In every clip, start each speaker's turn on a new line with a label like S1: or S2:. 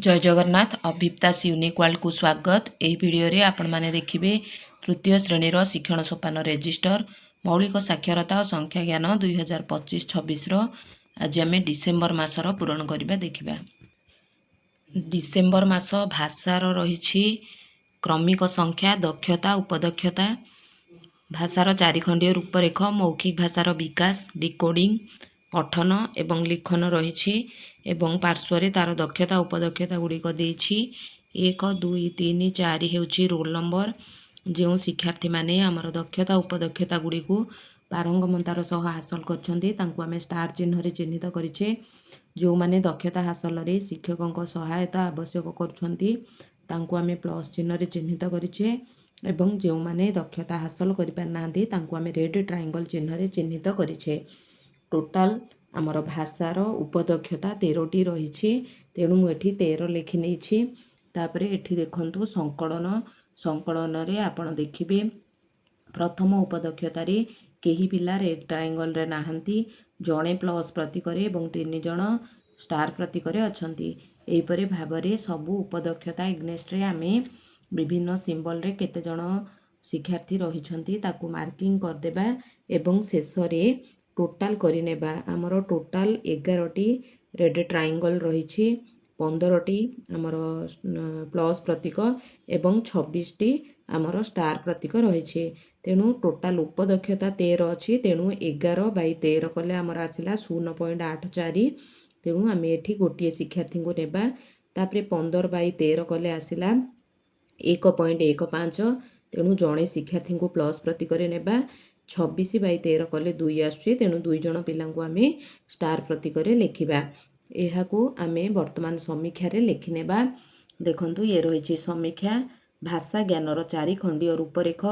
S1: ଜୟ Jagannath. ଅଭିପ୍ତାସ unique ୱାର୍ଲଡକୁ ସ୍ୱାଗତ। ଏହି ଭିଡ଼ିଓରେ ଆପଣମାନେ ଦେଖିବେ ତୃତୀୟ ଶ୍ରେଣୀର ଶିକ୍ଷଣ ସୋପାନ ରେଜିଷ୍ଟର, ମୌଳିକ ସାକ୍ଷରତା ଓ ସଂଖ୍ୟା ଜ୍ଞାନ 2025-26ର। ଆଜି ଆମେ ଡିସେମ୍ବର ମାସର ପୂରଣ କରିବା ଦେଖିବା। ଡିସେମ୍ବର ମାସ ଭାଷାର ରହିଛି କ୍ରମିକ ସଂଖ୍ୟା, ଦକ୍ଷତା, ଉପଦକ୍ଷତା, ଭାଷାର ଚାରିଖଣ୍ଡୀୟ ରୂପରେଖ, ମୌଖିକ ଭାଷାର ବିକାଶ, ଡିକୋଡ଼ିଂ, ପଠନ ଏବଂ ଲିଖନ ରହିଛି ଏବଂ ପାର୍ଶ୍ୱରେ ତା'ର ଦକ୍ଷତା, ଉପଦକ୍ଷତା ଗୁଡ଼ିକ ଦେଇଛି। 1, 2, 3, 4 ହେଉଛି ରୋଲ୍ ନମ୍ବର। ଯେଉଁ ଶିକ୍ଷାର୍ଥୀମାନେ ଆମର ଦକ୍ଷତା, ଉପଦକ୍ଷତା ଗୁଡ଼ିକୁ ପାରଙ୍ଗମତାର ସହ ହାସଲ କରିଛନ୍ତି, ତାଙ୍କୁ ଆମେ ଷ୍ଟାର ଚିହ୍ନରେ ଚିହ୍ନିତ କରିଛେ। ଯେଉଁମାନେ ଦକ୍ଷତା ହାସଲରେ ଶିକ୍ଷକଙ୍କ ସହାୟତା ଆବଶ୍ୟକ କରୁଛନ୍ତି, ତାଙ୍କୁ ଆମେ ପ୍ଲସ୍ ଚିହ୍ନରେ ଚିହ୍ନିତ କରିଛେ ଏବଂ ଯେଉଁମାନେ ଦକ୍ଷତା ହାସଲ କରିପାରିନାହାନ୍ତି, ତାଙ୍କୁ ଆମେ ରେଡ୍ ଟ୍ରାଇଙ୍ଗଲ୍ ଚିହ୍ନରେ ଚିହ୍ନିତ କରିଛେ। ଟୋଟାଲ୍ ଆମର ଭାଷାର ଉପଦକ୍ଷତା 13ଟି ରହିଛି, ତେଣୁ ମୁଁ ଏଠି 13 ଲେଖି ନେଇଛି। ତାପରେ ଏଠି ଦେଖନ୍ତୁ ସଂକଳନ। ସଂକଳନରେ ଆପଣ ଦେଖିବେ, ପ୍ରଥମ ଉପଦକ୍ଷତାରେ କେହି ପିଲା ରେଡ୍ ଟ୍ରାଇଙ୍ଗଲରେ ନାହାନ୍ତି। ଜଣେ ପ୍ଲସ୍ ପ୍ରତୀକରେ ଏବଂ ତିନି ଜଣ ଷ୍ଟାର ପ୍ରତୀକରେ ଅଛନ୍ତି। ଏହିପରି ଭାବରେ ସବୁ ଉପଦକ୍ଷତା ଏଗନେଷ୍ଟରେ ଆମେ ବିଭିନ୍ନ ସିମ୍ବଲରେ କେତେ ଜଣ ଶିକ୍ଷାର୍ଥୀ ରହିଛନ୍ତି, ତାକୁ ମାର୍କିଂ କରିଦେବା ଏବଂ ଶେଷରେ ଟୋଟାଲ୍ କରିନେବା। ଆମର ଟୋଟାଲ୍ 11ଟି ରେଡ୍ ଟ୍ରାଇଙ୍ଗଲ ରହିଛି, 15ଟି ଆମର ପ୍ଲସ୍ ପ୍ରତୀକ ଏବଂ 26ଟି ଆମର ଷ୍ଟାର ପ୍ରତୀକ ରହିଛି। ତେଣୁ ଟୋଟାଲ୍ ଉପଦକ୍ଷତା 13 ଅଛି। ତେଣୁ 11 ବାଇ 13 କଲେ ଆମର ଆସିଲା 0.84। ତେଣୁ ଆମେ ଏଠି ଗୋଟିଏ ଶିକ୍ଷାର୍ଥୀଙ୍କୁ ନେବା। ତାପରେ 15 ବାଇ 13 କଲେ ଆସିଲା 1.15। ତେଣୁ ଜଣେ ଶିକ୍ଷାର୍ଥୀଙ୍କୁ ପ୍ଲସ୍ ପ୍ରତୀକରେ ନେବା। 26 ବାଇ 13 କଲେ 2 ଆସୁଛି। ତେଣୁ ଦୁଇ ଜଣ ପିଲାଙ୍କୁ ଆମେ ଷ୍ଟାର ପ୍ରତୀକରେ ଲେଖିବା। ଏହାକୁ ଆମେ ବର୍ତ୍ତମାନ ସମୀକ୍ଷାରେ ଲେଖିନେବା। ଦେଖନ୍ତୁ, ଇଏ ରହିଛି ସମୀକ୍ଷା। ଭାଷା ଜ୍ଞାନର ଚାରି ଖଣ୍ଡୀୟ ରୂପରେଖ,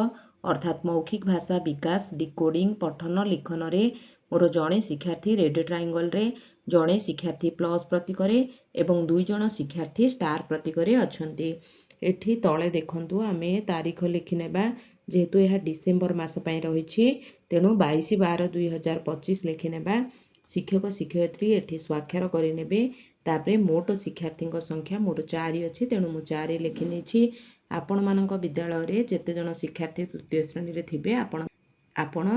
S1: ଅର୍ଥାତ୍ ମୌଖିକ ଭାଷା ବିକାଶ, ଡିକୋଡ଼ିଂ, ପଠନ, ଲିଖନରେ ମୋର ଜଣେ ଶିକ୍ଷାର୍ଥୀ ରେଡ୍ ଟ୍ରାଇଙ୍ଗଲରେ, ଜଣେ ଶିକ୍ଷାର୍ଥୀ ପ୍ଲସ୍ ପ୍ରତୀକରେ ଏବଂ ଦୁଇ ଜଣ ଶିକ୍ଷାର୍ଥୀ ଷ୍ଟାର ପ୍ରତୀକରେ ଅଛନ୍ତି। ଏଠି ତଳେ ଦେଖନ୍ତୁ, ଆମେ ତାରିଖ ଲେଖିନେବା। ଯେହେତୁ ଏହା ଡିସେମ୍ବର ମାସ ପାଇଁ ରହିଛି, ତେଣୁ 22/12/2025 ଲେଖିନେବା। ଶିକ୍ଷକ ଶିକ୍ଷୟିତ୍ରୀ ଏଠି ସ୍ୱାକ୍ଷର କରିନେବେ। ତାପରେ ମୋଟ ଶିକ୍ଷାର୍ଥୀଙ୍କ ସଂଖ୍ୟା ମୋର ଚାରି ଅଛି, ତେଣୁ ମୁଁ ଚାରି ଲେଖିନେଇଛି। ଆପଣମାନଙ୍କ ବିଦ୍ୟାଳୟରେ ଯେତେ ଜଣ ଶିକ୍ଷାର୍ଥୀ ତୃତୀୟ ଶ୍ରେଣୀରେ ଥିବେ, ଆପଣ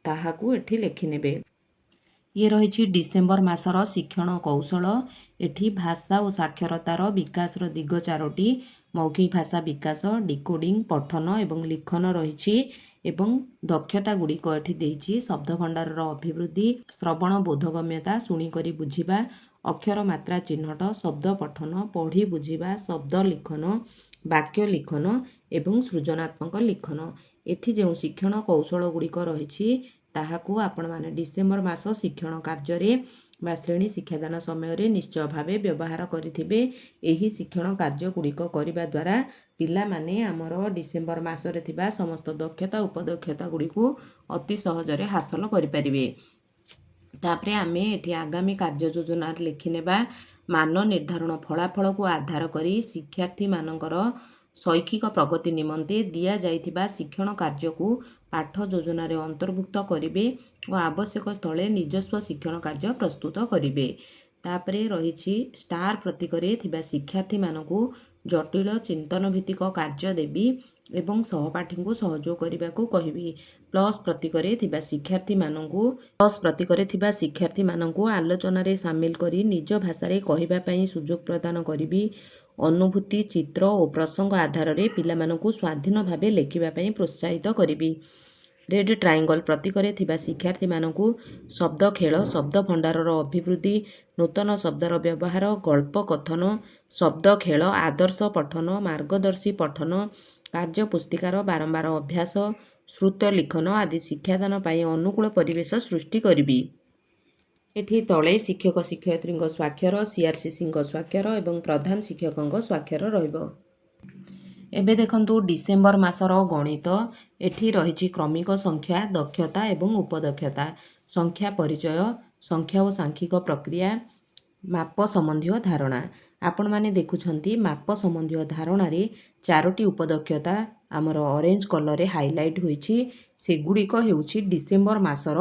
S1: ତାହାକୁ ଏଠି ଲେଖିନେବେ। ଇଏ ରହିଛି ଡିସେମ୍ବର ମାସର ଶିକ୍ଷଣ କୌଶଳ। ଏଠି ଭାଷା ଓ ସାକ୍ଷରତାର ବିକାଶର ଦିଗ ଚାରୋଟି, ମୌଖିକ ଭାଷା ବିକାଶ, ଡିକୋଡ଼ିଂ, ପଠନ ଏବଂ ଲିଖନ ରହିଛି ଏବଂ ଦକ୍ଷତା ଗୁଡ଼ିକ ଏଠି ଦେଇଛି। ଶବ୍ଦ ଭଣ୍ଡାରର ଅଭିବୃଦ୍ଧି, ଶ୍ରବଣ ବୋଧଗମ୍ୟତା, ଶୁଣିକରି ବୁଝିବା, ଅକ୍ଷର ମାତ୍ରା ଚିହ୍ନଟ, ଶବ୍ଦ ପଠନ, ପଢ଼ି ବୁଝିବା, ଶବ୍ଦ ଲିଖନ, ବାକ୍ୟ ଲିଖନ ଏବଂ ସୃଜନାତ୍ମକ ଲିଖନ। ଏଠି ଯେଉଁ ଶିକ୍ଷଣ କୌଶଳ ଗୁଡ଼ିକ ରହିଛି, ତାହାକୁ ଆପଣମାନେ ଡିସେମ୍ବର ମାସ ଶିକ୍ଷଣ କାର୍ଯ୍ୟରେ ବା ଶ୍ରେଣୀ ଶିକ୍ଷାଦାନ ସମୟରେ ନିଶ୍ଚୟ ଭାବେ ବ୍ୟବହାର କରିଥିବେ। ଏହି ଶିକ୍ଷଣ କାର୍ଯ୍ୟ ଗୁଡ଼ିକ କରିବା ଦ୍ୱାରା ପିଲାମାନେ ଆମର ଡିସେମ୍ବର ମାସରେ ଥିବା ସମସ୍ତ ଦକ୍ଷତା, ଉପଦକ୍ଷତା ଗୁଡ଼ିକୁ ଅତି ସହଜରେ ହାସଲ କରିପାରିବେ। ତାପରେ ଆମେ ଏଠି ଆଗାମୀ କାର୍ଯ୍ୟ ଯୋଜନାରେ ଲେଖିନେବା। ମାନ ନିର୍ଦ୍ଧାରଣ ଫଳାଫଳକୁ ଆଧାର କରି ଶିକ୍ଷାର୍ଥୀମାନଙ୍କର ଶୈକ୍ଷିକ ପ୍ରଗତି ନିମନ୍ତେ ଦିଆଯାଇଥିବା ଶିକ୍ଷଣ କାର୍ଯ୍ୟକୁ ପାଠ ଯୋଜନାରେ ଅନ୍ତର୍ଭୁକ୍ତ କରିବେ ଓ ଆବଶ୍ୟକ ସ୍ଥଳେ ନିଜସ୍ୱ ଶିକ୍ଷଣ କାର୍ଯ୍ୟ ପ୍ରସ୍ତୁତ କରିବେ। ତାପରେ ରହିଛି, ଷ୍ଟାର ପ୍ରତୀକରେ ଥିବା ଶିକ୍ଷାର୍ଥୀମାନଙ୍କୁ ଜଟିଳ ଚିନ୍ତନ ଭିତ୍ତିକ କାର୍ଯ୍ୟ ଦେବି ଏବଂ ସହପାଠୀଙ୍କୁ ସହଯୋଗ କରିବାକୁ କହିବି। ପ୍ଲସ୍ ପ୍ରତୀକରେ ଥିବା ଶିକ୍ଷାର୍ଥୀମାନଙ୍କୁ ଆଲୋଚନାରେ ସାମିଲ କରି ନିଜ ଭାଷାରେ କହିବା ପାଇଁ ସୁଯୋଗ ପ୍ରଦାନ କରିବି। ଅନୁଭୂତି, ଚିତ୍ର ଓ ପ୍ରସଙ୍ଗ ଆଧାରରେ ପିଲାମାନଙ୍କୁ ସ୍ୱାଧୀନ ଭାବେ ଲେଖିବା ପାଇଁ ପ୍ରୋତ୍ସାହିତ କରିବି। ରେଡ୍ ଟ୍ରାଇଙ୍ଗଲ ପ୍ରତୀକରେ ଥିବା ଶିକ୍ଷାର୍ଥୀମାନଙ୍କୁ ଶବ୍ଦ ଖେଳ, ଶବ୍ଦ ଭଣ୍ଡାରର ଅଭିବୃଦ୍ଧି, ନୂତନ ଶବ୍ଦର ବ୍ୟବହାର, ଗଳ୍ପ କଥନ, ଶବ୍ଦ ଖେଳ, ଆଦର୍ଶ ପଠନ, ମାର୍ଗଦର୍ଶୀ ପଠନ, କାର୍ଯ୍ୟ ପୁସ୍ତିକାର ବାରମ୍ବାର ଅଭ୍ୟାସ, ଶ୍ରୁତ ଲିଖନ ଆଦି ଶିକ୍ଷାଦାନ ପାଇଁ ଅନୁକୂଳ ପରିବେଶ ସୃଷ୍ଟି କରିବି। ଏଠି ତଳେ ଶିକ୍ଷକ ଶିକ୍ଷୟିତ୍ରୀଙ୍କ ସ୍ୱାକ୍ଷର, ସିଆର୍ସିସିଙ୍କ ସ୍ୱାକ୍ଷର ଏବଂ ପ୍ରଧାନ ଶିକ୍ଷକଙ୍କ ସ୍ୱାକ୍ଷର ରହିବ। ଏବେ ଦେଖନ୍ତୁ ଡିସେମ୍ବର ମାସର ଗଣିତ। ଏଠି ରହିଛି କ୍ରମିକ ସଂଖ୍ୟା, ଦକ୍ଷତା ଏବଂ ଉପଦକ୍ଷତା, ସଂଖ୍ୟା ପରିଚୟ, ସଂଖ୍ୟା ଓ ସାଂଖ୍ୟିକ ପ୍ରକ୍ରିୟା, ମାପ ସମ୍ବନ୍ଧୀୟ ଧାରଣା। ଆପଣମାନେ ଦେଖୁଛନ୍ତି, ମାପ ସମ୍ବନ୍ଧୀୟ ଧାରଣାରେ ଚାରୋଟି ଉପଦକ୍ଷତା ଆମର ଅରେଞ୍ଜ କଲରରେ ହାଇଲାଇଟ୍ ହୋଇଛି। ସେଗୁଡ଼ିକ ହେଉଛି ଡିସେମ୍ବର ମାସର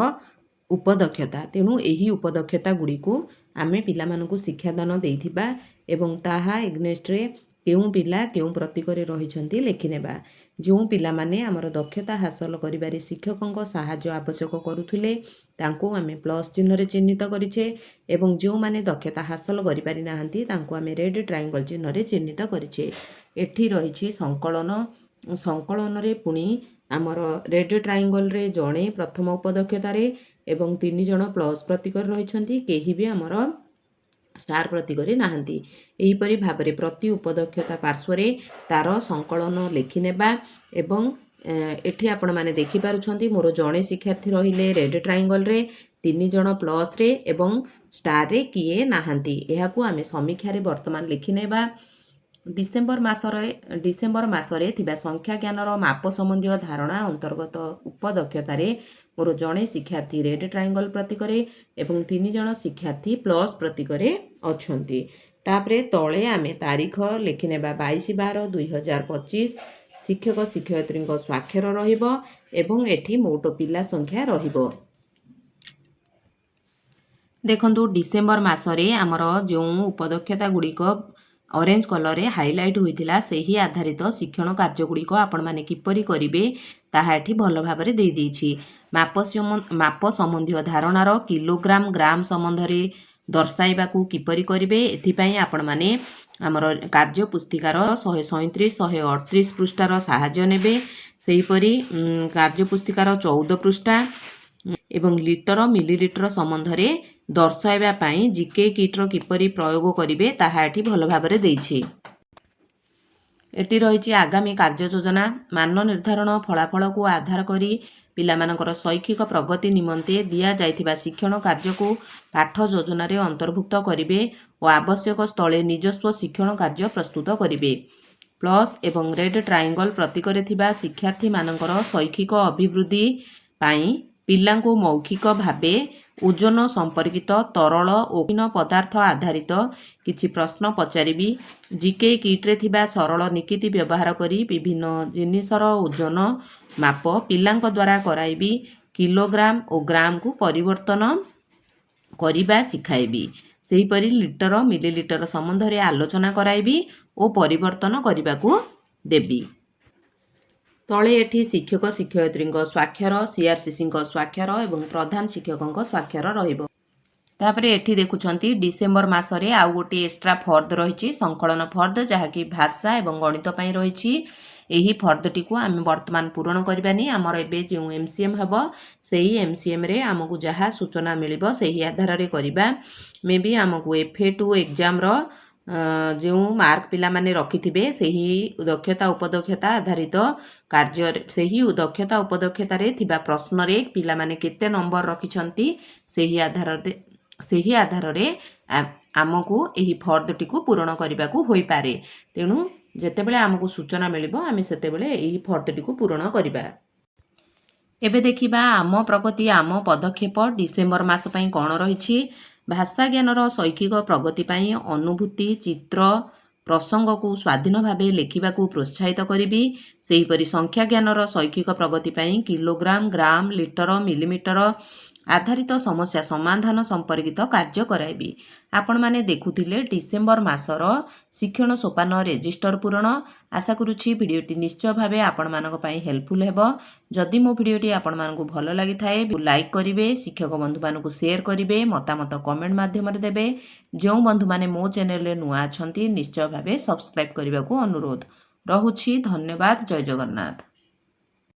S1: ଉପଦକ୍ଷତା। ତେଣୁ ଏହି ଉପଦକ୍ଷତା ଗୁଡ଼ିକୁ ଆମେ ପିଲାମାନଙ୍କୁ ଶିକ୍ଷାଦାନ ଦେଇଥିବା ଏବଂ ତାହା ଏଗନେଷ୍ଟରେ କେଉଁ ପିଲା କେଉଁ ପ୍ରତୀକରେ ରହିଛନ୍ତି ଲେଖିନେବା। ଯେଉଁ ପିଲାମାନେ ଆମର ଦକ୍ଷତା ହାସଲ କରିବାରେ ଶିକ୍ଷକଙ୍କ ସାହାଯ୍ୟ ଆବଶ୍ୟକ କରୁଥିଲେ, ତାଙ୍କୁ ଆମେ ପ୍ଲସ୍ ଚିହ୍ନରେ ଚିହ୍ନିତ କରିଛେ ଏବଂ ଯେଉଁମାନେ ଦକ୍ଷତା ହାସଲ କରିପାରି ନାହାନ୍ତି, ତାଙ୍କୁ ଆମେ ରେଡ୍ ଟ୍ରାଇଙ୍ଗଲ୍ ଚିହ୍ନରେ ଚିହ୍ନିତ କରିଛେ। ଏଠି ରହିଛି ସଂକଳନ। ସଂକଳନରେ ପୁଣି ଆମର ରେଡ୍ ଟ୍ରାଇଙ୍ଗଲରେ ଜଣେ ପ୍ରଥମ ଉପଦକ୍ଷତାରେ ଏବଂ ତିନି ଜଣ ପ୍ଲସ୍ ପ୍ରତୀକରେ ରହିଛନ୍ତି। କେହି ବି ଆମର ଷ୍ଟାର ପ୍ରତୀକରେ ନାହାନ୍ତି। ଏହିପରି ଭାବରେ ପ୍ରତି ଉପଦକ୍ଷତା ପାର୍ଶ୍ୱରେ ତାର ସଂକଳନ ଲେଖିନେବା ଏବଂ ଏଠି ଆପଣମାନେ ଦେଖିପାରୁଛନ୍ତି, ମୋର ଜଣେ ଶିକ୍ଷାର୍ଥୀ ରହିଲେ ରେଡ୍ ଟ୍ରାଇଙ୍ଗଲରେ, ତିନି ଜଣ ପ୍ଲସ୍ରେ ଏବଂ ଷ୍ଟାରରେ କିଏ ନାହାନ୍ତି। ଏହାକୁ ଆମେ ସମୀକ୍ଷାରେ ବର୍ତ୍ତମାନ ଲେଖିନେବା। ଡିସେମ୍ବର ମାସରେ ଥିବା ସଂଖ୍ୟା ଜ୍ଞାନର ମାପ ସମ୍ବନ୍ଧୀୟ ଧାରଣା ଅନ୍ତର୍ଗତ ଉପଦକ୍ଷତାରେ ମୋର ଜଣେ ଶିକ୍ଷାର୍ଥୀ ରେଡ୍ ଟ୍ରାଇଙ୍ଗଲ ପ୍ରତୀକରେ ଏବଂ ତିନି ଜଣ ଶିକ୍ଷାର୍ଥୀ ପ୍ଲସ୍ ପ୍ରତୀକରେ ଅଛନ୍ତି। ତାପରେ ତଳେ ଆମେ ତାରିଖ ଲେଖିନେବା, 22/12/2025। ଶିକ୍ଷକ ଶିକ୍ଷୟିତ୍ରୀଙ୍କ ସ୍ୱାକ୍ଷର ରହିବ ଏବଂ ଏଠି ମୋଟ ପିଲା ସଂଖ୍ୟା ରହିବ। ଦେଖନ୍ତୁ, ଡିସେମ୍ବର ମାସରେ ଆମର ଯେଉଁ ଉପଦକ୍ଷତା ଗୁଡ଼ିକ ଅରେଞ୍ଜ କଲରରେ ହାଇଲାଇଟ୍ ହୋଇଥିଲା, ସେହି ଆଧାରିତ ଶିକ୍ଷଣ କାର୍ଯ୍ୟଗୁଡ଼ିକ ଆପଣମାନେ କିପରି କରିବେ, ତାହା ଏଠି ଭଲ ଭାବରେ ଦେଇଦେଇଛି। ମାପ ସମ୍ବନ୍ଧୀୟ ଧାରଣାର କିଲୋଗ୍ରାମ, ଗ୍ରାମ ସମ୍ବନ୍ଧରେ ଦର୍ଶାଇବାକୁ କିପରି କରିବେ, ଏଥିପାଇଁ ଆପଣମାନେ ଆମର କାର୍ଯ୍ୟ ପୁସ୍ତିକାର 137, 138 ପୃଷ୍ଠାର ସାହାଯ୍ୟ ନେବେ। ସେହିପରି କାର୍ଯ୍ୟ ପୁସ୍ତିକାର 14 ପୃଷ୍ଠା ଏବଂ ଲିଟର, ମିଲିଲିଟର ସମ୍ବନ୍ଧରେ ଦର୍ଶାଇବା ପାଇଁ ଜିକେ କିଟ୍ର କିପରି ପ୍ରୟୋଗ କରିବେ, ତାହା ଏଠି ଭଲ ଭାବରେ ଦେଇଛି। ଏଠି ରହିଛି ଆଗାମୀ କାର୍ଯ୍ୟ ଯୋଜନା। ମାନ ନିର୍ଦ୍ଧାରଣ ଫଳାଫଳକୁ ଆଧାର କରି ପିଲାମାନଙ୍କର ଶୈକ୍ଷିକ ପ୍ରଗତି ନିମନ୍ତେ ଦିଆଯାଇଥିବା ଶିକ୍ଷଣ କାର୍ଯ୍ୟକୁ ପାଠ ଯୋଜନାରେ ଅନ୍ତର୍ଭୁକ୍ତ କରିବେ ଓ ଆବଶ୍ୟକ ସ୍ଥଳେ ନିଜସ୍ୱ ଶିକ୍ଷଣ କାର୍ଯ୍ୟ ପ୍ରସ୍ତୁତ କରିବେ। ପ୍ଲସ୍ ଏବଂ ରେଡ୍ ଟ୍ରାଇଙ୍ଗଲ ପ୍ରତୀକରେ ଥିବା ଶିକ୍ଷାର୍ଥୀମାନଙ୍କର ଶୈକ୍ଷିକ ଅଭିବୃଦ୍ଧି ପାଇଁ ପିଲାଙ୍କୁ ମୌଖିକ ଭାବେ ଓଜନ ସମ୍ପର୍କିତ ତରଳ ଓ କଠିନ ପଦାର୍ଥ ଆଧାରିତ କିଛି ପ୍ରଶ୍ନ ପଚାରିବି। ଜିକେ କିଟ୍ରେ ଥିବା ସରଳ ନିକିତି ବ୍ୟବହାର କରି ବିଭିନ୍ନ ଜିନିଷର ଓଜନ ମାପ ପିଲାଙ୍କ ଦ୍ୱାରା କରାଇବି। କିଲୋଗ୍ରାମ ଓ ଗ୍ରାମକୁ ପରିବର୍ତ୍ତନ କରିବା ଶିଖାଇବି। ସେହିପରି ଲିଟର, ମିଲିଲିଟର ସମ୍ବନ୍ଧରେ ଆଲୋଚନା କରାଇବି ଓ ପରିବର୍ତ୍ତନ କରିବାକୁ ଦେବି। ତଳେ ଏଠି ଶିକ୍ଷକ ଶିକ୍ଷୟିତ୍ରୀଙ୍କ ସ୍ୱାକ୍ଷର, ସିଆରସିସିଙ୍କ ସ୍ୱାକ୍ଷର ଏବଂ ପ୍ରଧାନ ଶିକ୍ଷକଙ୍କ ସ୍ୱାକ୍ଷର ରହିବ। ତାପରେ ଏଠି ଦେଖୁଛନ୍ତି, ଡିସେମ୍ବର ମାସରେ ଆଉ ଗୋଟିଏ ଏକ୍ସଟ୍ରା ଫର୍ଦ୍ଦ ରହିଛି, ସଂକଳନ ଫର୍ଦ୍ଦ, ଯାହାକି ଭାଷା ଏବଂ ଗଣିତ ପାଇଁ ରହିଛି। ଏହି ଫର୍ଦ୍ଦଟିକୁ ଆମେ ବର୍ତ୍ତମାନ ପୂରଣ କରିବାନି। ଆମର ଏବେ ଯେଉଁ ଏମ୍ସିଏମ୍ ହେବ, ସେହି ଏମ୍ସିଏମ୍ରେ ଆମକୁ ଯାହା ସୂଚନା ମିଳିବ, ସେହି ଆଧାରରେ କରିବା। ମେ ବି ଆମକୁ ଏଫ୍ ଏ 2 ଏକ୍ଜାମ୍ର ଯେଉଁ ମାର୍କ ପିଲାମାନେ ରଖିଥିବେ, ସେହି ଦକ୍ଷତା ଉପଦକ୍ଷତା ଆଧାରିତ କାର୍ଯ୍ୟରେ, ସେହି ଦକ୍ଷତା ଉପଦକ୍ଷତାରେ ଥିବା ପ୍ରଶ୍ନରେ ପିଲାମାନେ କେତେ ନମ୍ବର ରଖିଛନ୍ତି, ସେହି ଆଧାରରେ ଆମକୁ ଏହି ଫର୍ଦ୍ଦଟିକୁ ପୂରଣ କରିବାକୁ ହୋଇପାରେ। ତେଣୁ ଯେତେବେଳେ ଆମକୁ ସୂଚନା ମିଳିବ, ଆମେ ସେତେବେଳେ ଏହି ଫର୍ଦ୍ଦଟିକୁ ପୂରଣ କରିବା। ଏବେ ଦେଖିବା ଆମ ପ୍ରଗତି ଆମ ପଦକ୍ଷେପ ଡିସେମ୍ବର ମାସ ପାଇଁ କ'ଣ ରହିଛି। ଭାଷା ଜ୍ଞାନର ଶୈକ୍ଷିକ ପ୍ରଗତି ପାଇଁ ଅନୁଭୂତି, ଚିତ୍ର, ପ୍ରସଙ୍ଗକୁ ସ୍ୱାଧୀନ ଭାବେ ଲେଖିବାକୁ ପ୍ରୋତ୍ସାହିତ କରିବି। ସେହିପରି ସଂଖ୍ୟା ଜ୍ଞାନର ଶୈକ୍ଷିକ ପ୍ରଗତି ପାଇଁ କିଲୋଗ୍ରାମ, ଗ୍ରାମ, ଲିଟର, ମିଲିମିଟର ଆଧାରିତ ସମସ୍ୟା ସମାଧାନ ସମ୍ପର୍କିତ କାର୍ଯ୍ୟ କରାଇବି। ଆପଣମାନେ ଦେଖୁଥିଲେ ଡିସେମ୍ବର ମାସର ଶିକ୍ଷଣ ସୋପାନ ରେଜିଷ୍ଟର ପୂରଣ। ଆଶା କରୁଛି ଭିଡ଼ିଓଟି ନିଶ୍ଚୟ ଭାବେ ଆପଣମାନଙ୍କ ପାଇଁ ହେଲ୍ପଫୁଲ୍ ହେବ। ଯଦି ମୋ ଭିଡ଼ିଓଟି ଆପଣମାନଙ୍କୁ ଭଲ ଲାଗିଥାଏ, ଲାଇକ୍ କରିବେ, ଶିକ୍ଷକ ବନ୍ଧୁମାନଙ୍କୁ ସେୟାର କରିବେ, ମତାମତ କମେଣ୍ଟ ମାଧ୍ୟମରେ ଦେବେ। ଯେଉଁ ବନ୍ଧୁମାନେ ମୋ ଚ୍ୟାନେଲରେ ନୂଆ ଅଛନ୍ତି, ନିଶ୍ଚୟ ଭାବେ ସବସ୍କ୍ରାଇବ୍ କରିବାକୁ ଅନୁରୋଧ ରହୁଛି। ଧନ୍ୟବାଦ। ଜୟ ଜଗନ୍ନାଥ।